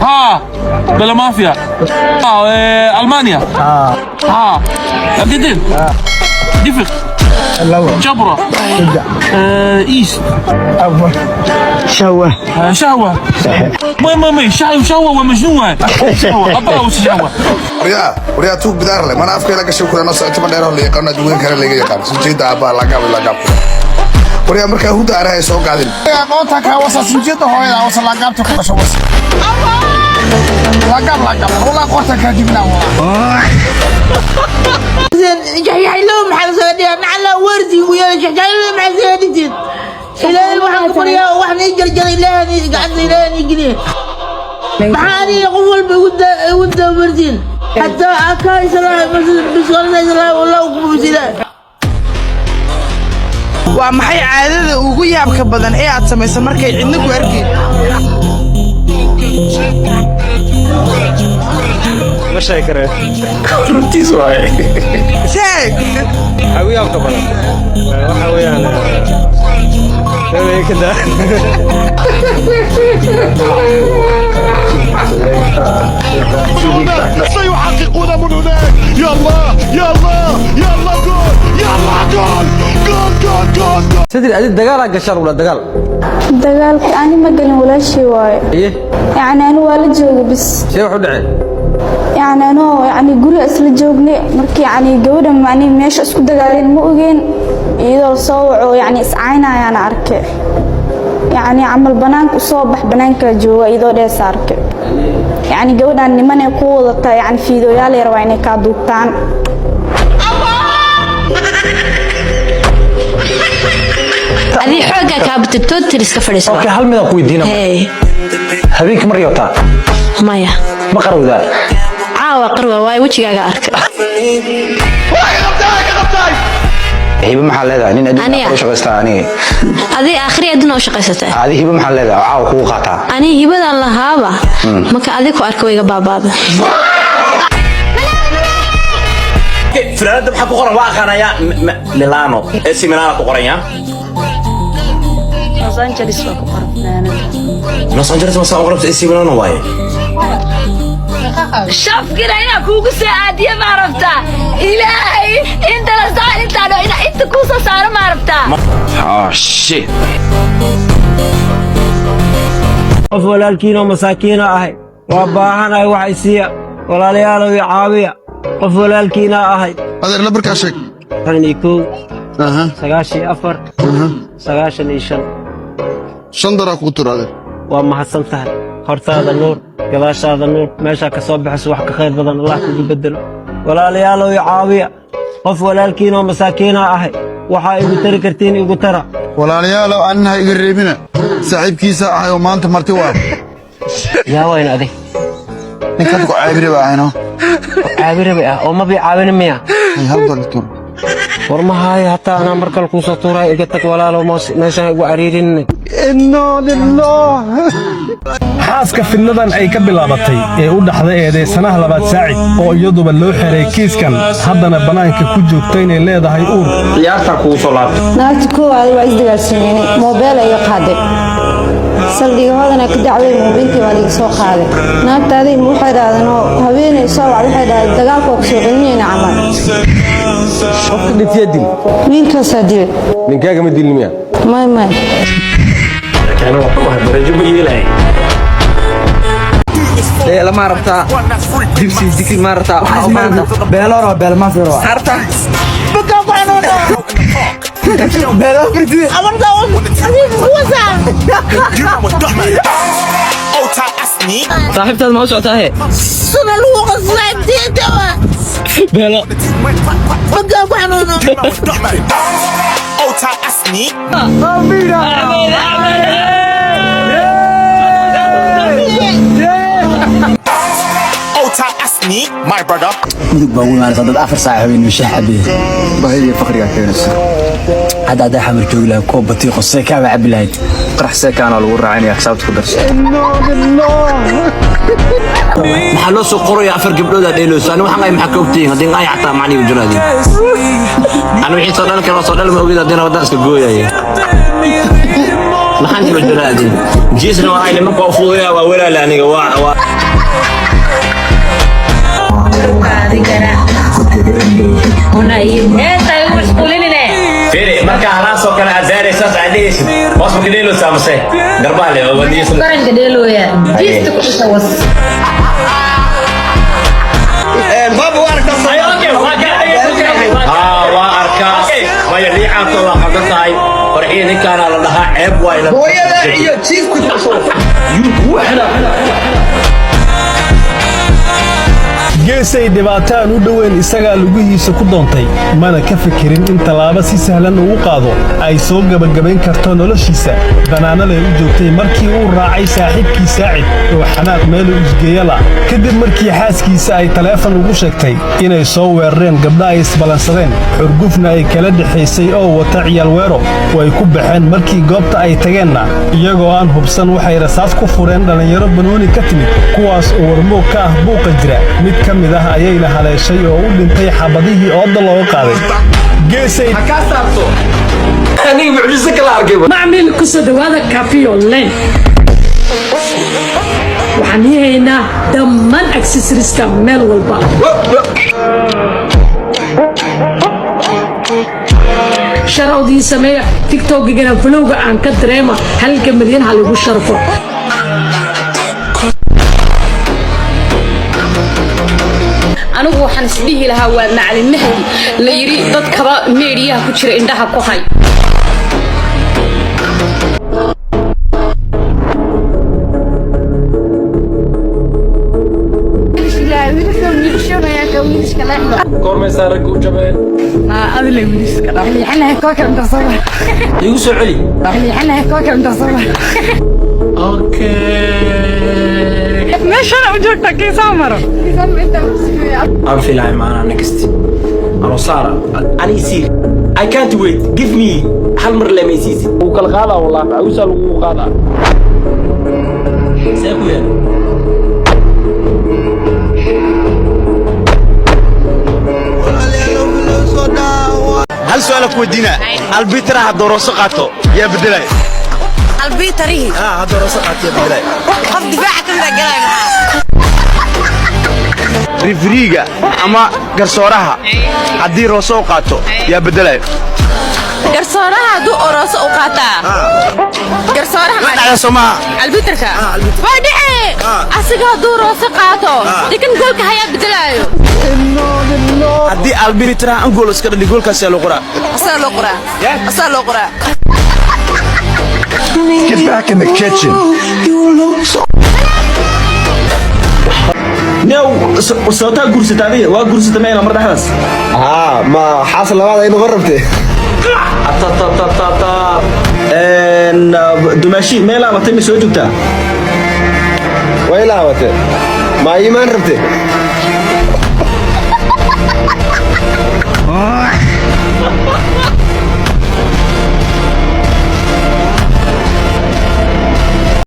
ها بلا مافيا. المانيا. ها ارجنتين. دفق. Labo. جبرة. Saddex. East. Afar. Shahwa. شهوة. ما ما ما شهوة شهوة ومجنون شهوة أبا شهوة. Waryaa, waryaa, tuug bidaar leh mana afkayla gashay kuna socoto ma dheero la yaqaano adduunka kale laga yaqaan sinjeeda aabbaha lagaab lagaab. Waryaa, markaa huda arahay soo qaadin aqoonta kaa wasa sinjeeda hooyada wasa lagaabta ku dhasho wasa lagaab lagaab walaa qoorta kaa jibnaa walaa. Jaxjaxilo maxaa soo dhigaa nacala wardi ugu yeelay jaxjaxilo maxaa soo dhigtiin? Ilaahay waxaan ku baryaa wax nii jarjaray, Ilaahay gacanta Ilaahay nii geliye. Maxaa aniga qof walba igu dabartiin? Hataa aka islahay bisoolada islahay wallah ku bisila. Waa maxay caadada ugu yaabka badan ee aad samayso markay cidna ku arkayn? Ma sheegi karee. Runtiis waaye. Sheeg. Waxaa ugu yaabka badan waxa weeyaan kada. سيحققون من هناك. يا الله يا الله يا الله، جول، يا الله، جول جول جول جول جول. Sidii adi dagaalaa gashaan ula dagaal. Dagaalka ani ma gelin, walaashii waaye. Iye. Yacni ani waa la joogay bis. See wax u dhaceen? Yacni anoo yacni guriga isla joognay markii yacni gabadha macni meesha isku dagaaleen ma ogeen, iyadoo soo waco yacni iscaynayaan arkay, yacni camal banaanka usoo bax, banaanka jooga iyadoo dhees arkay. Yacni gabadhan nimanay ku wadataa, yacni fiidooyaal yar waa inay kaa duubtaan. Adii xooggaa kaa batay, total iska fadhiiso. Okay, hal midaan ku weydiina. Hey. Habeenkii mar yotaa? Maya. Ma qarowdaa? Caawa qarwa waayo wejigaaga arka. Hibo maxaa leedahay nin adduunka Aniga? u shaqaystaa aniga. Adii aakhiri adduun u shaqaysataa. Adi hibo maxaa leedahay oo caawa kugu qaataa? Ani hibadan lahaaba marka adi ku arka wayga baabaada. Funaanada maxaa ku qoran? Waa aqaanayaa, Milano, AC Milano ku qoran yaa. Los Angeles waa ku qoran fanaanada. Los Angeles ma soo qorabta? AC Milano waaye. Shafkina inaa kuugu soo aadiye ma rabtaa? Ilaahay inta la saar intaa ina inta kuu soo saaro ma rabtaa? Oh shit. Qof walaalkiinoo masaakiina ahay, waa baahanahay, wax isiiya walaalayaalow, i caawiya, qof walaalkiina ahay. Adeer, lambarkaa sheeg. 11, 94, 95. Shan daraa kugu tura, adeer. Waa mahadsan tahay. Hortaada nuur, gadaashaada nuur, meeshaa ka soo baxayso wax ka khayr badan Allah kugu bedelo. Walaalayaalow, i caawiya, qof walaalkiinoo masaakiina ahay, waxaa igu tari kartiin igu tara. Walaalayaalow, anina ha iga reebina, saaxiibkiisa ahay oo maanta marti waa. Yaa wayn adig? Ninkan ku caabire baa ahayno. Caabirabi ah oo mabii caawini miya? Hal dollar tur. War ma haayo, hataa anaa mar kale kuusoo tuuraya. Iga tag walaalow, meeshaan igu cariirin. Inna lillaah. Xaaska fidnadan ay ka bilaabatay ee u dhaxda eedaysanaha labaad Saacid, oo iyaduba loo xiray kiiskan, haddana bannaanka ku joogta inay leedahay uur. Ciyaartaa kugu soo laabtay. Naagta koowaad waa isdagaalsameynay, moobeel iga qaaday, saldhiga Hodana ka dacway, moobilkii baa liiga soo qaaday. Naagta adig waxay dhahdeen oo haweeney soo wac, waxay dhahdeen dagaalka waa kusoo celinayna camal. Qofka dhintiyaa dil? Wiilkaasaa dilay. Ninkaaga ma dilin miya? May, may. Barajo ma yeelay. Lama rabtaa dibsi dikri ma rabtaa? Waxaa u baahan Beelor waa beelmaafir waa. Harta beelor firdi. Saaxiibtaad ma u socotaa he? Suna luuqa saaxiibtiinta waa. Beelo. Bagaa ku xanuuno. Mudug baa ugu imaanaysa dad 4 saac habeenimo shaah cabaya. Baahida iyo faqrigaa keenaysa. Hadda haddaa Xamar joogi lahayd, koob batiiqo seekaa baa cabbi lahayd. Qarax seekaana lagu raacinaya, xisaabta ku darso. Maxaa loo soo qoraya afar gabdhood aad dheeleyso? Ani waxaan ay maxaa ka ogtihiin haddii ay xataa macnihi jiraadin ani wixii soo dhalan kara soo dhal ma ogid haddii waddaan iska gooyaya. Maxaan kula jiraadin? Jiisna waa ay nimanka u fududeeyaa, waa walaal aniga waa Firi, marka halaasoo kale aad daaraysaas aad dhehaysid, hoos ma ka dheeloosaa mase garbaha le waa niyeysan. Qaranka dheelooya. Jiista ku dhasha was. Haa, waa arkaa. Maya, liicaanto waa qaldan tahay. Farxiyo ninkaana la dhahaa ceeb waa ina. Hooyada iyo jiifku. Geesay dhibaato aan u dhoweyn isagaa lugihiisa ku doontay, mana ka fikirin in tallaabo si sahlan uu qaado ay soo gebagabayn karto noloshiisa. Banaanaley u joogtay markii uu raacay saaxiibkii Saacid oo xanaaq meelu isgeeyala, kadib markii xaaskiisa ay taleefon ugu sheegtay inay soo weerareen gabdha ay isballansadeen, xurgufna ay kala dhexaysay oo wata ciyaal weero. Way ku baxeen markii goobta ay tageenna, iyagoo aan hubsan waxay rasaas ku fureen dhallinyaro banooni ka timid, kuwaas oo warmoog ka ah buuqa jira. Mid ka mid ah ayayna haleeshay oo u dhintay xabadihii ooda looga qaaday. Geesay Aniga mucjiso kala arkay. Macmil, ku soo dhawaada Cafe Online. Waxaan ii haynaa dhammaan accessorieska meel walba. Sharawdii sameeya, TikTokigana followga aan ka dareema, 1 milyan ha lagu sharfo. Anigu waxaan isdhihi lahaa waa Macalin Mahdi la yidhi dadkaba meediyaha ku jira indhaha ku hay. Goormaysaa ragga u jabeen? Igu soo celi. Okay. Meeshana u joogtaa kiisaa maro. Aan filahay maanaa next. Anoo Saara. Ani sii. I can't wait. Give me hal mar lemaysiisi. Wuu kala qaadaa wallah. Macuusaa lagugu qaadaa. See ku yaal? Hal su'aal ku weydiina: albitra hadduu rooso qaato, yaa bedelay? Albiitarihi? Ah, hadduu rooso qaato, yaa bedelay? Qof difaaca ka mid a galay, maxaa? Rifriiga ama garsooraha haddii rooso u qaato, yaa bedelay? Garsooraha hadduu orooso u qaataa, garsooraha. Ma dhacda soo maaha? Albiitarka waa dhice. Asiga hadduu rooso qaato, dekan goolka hayaa bedelaayo. Haddii albitra an gool iska dhali, goolkaas yaa loo qoraa? Asaa loo qoraa, asaa loo qoraa. Get back in the kitchen. New sababtaa guursata adiga waa guursata meela mar dhexdaas. Haa, ma xaas labaad ay noqon rabtay? Atatatata, dumaashi meel laabatay ma soo joogtaa? Way laabatay. Ma iimaan rabtay?